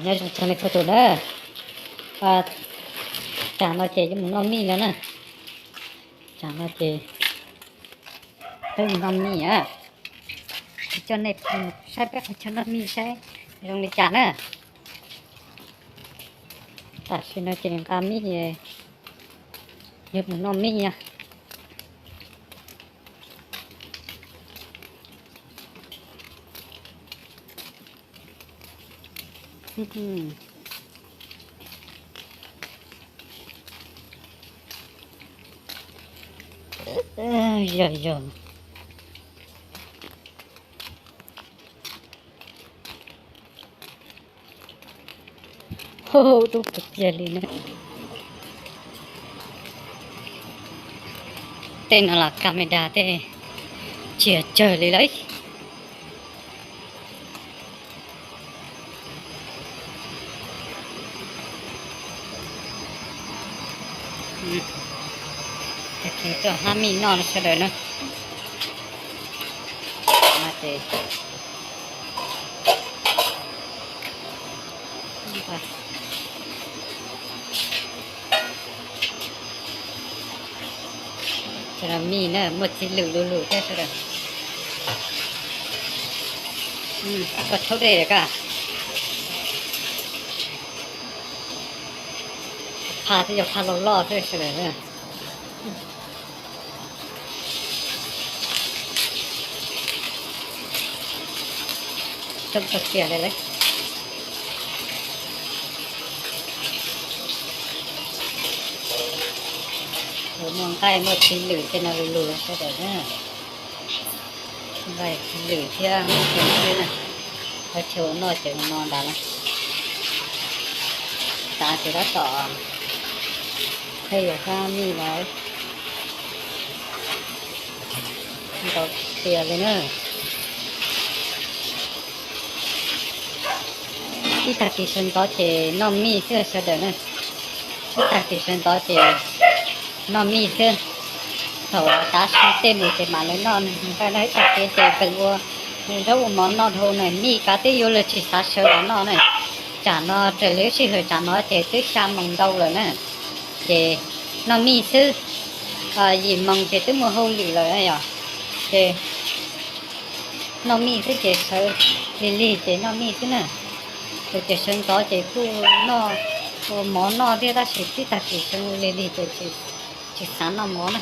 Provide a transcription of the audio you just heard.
Nyob zoo txog nej txhua tus na. Tsam no ces yuav mus noj mij no na. Tsam no ces peb mus noj mij a. Coj nej saib peb qhov chaw noj mij saib zoo li cas na. Tam sim no ces nqa mij yuav mus noj mij na. Yog yog. Hu, dub kawg kiag li na. Tej no los camera tej tsiaj tsawg li lawm. Tag kis tuaj hab mij noj sawv daws na. Cov no mij na muaj txiv lwm lug lug thiab sawv daws. Koj thaub dej ka. Phaj twb yog phaj loj loj xwb sawv daws. Coob kawg kiag li lawm. Muaj nqaij muaj txiv lwm tej no lug lug sawv daws na. Nqaij txiv lwm thiab muaj txiv lwm na. Qhov chaw ua noj ces no ntag na. Tav ces tab tom pheej yog kab mij los ntau tiag li na. Ib tag kis sawv ntxov ces noj mij xwb sawv daws na. Ib tag kis sawv ntxov ces noj mij xwb. Thaum tav su tej mus ces mam li noj nqaij no. Ib tag kis ces pheej ua zaub ua mov noj dhau na, mij kav twb yuav luag tsis xav sawv los noj na. Tsam no raws li lub sij hawm tsam no ces twb xya moos ntau lawm na. Ces noj mij xwb, yim moos ces twb muaj hauj lwm lawm yom. Ces noj mij xwb ces sawv lig lig ces noj mij xwb na. Ces sawv ntxov ces kuj noj ua mov noj thiab tab sis ib tag kis sawv lig lig ces tsis xav noj mov na.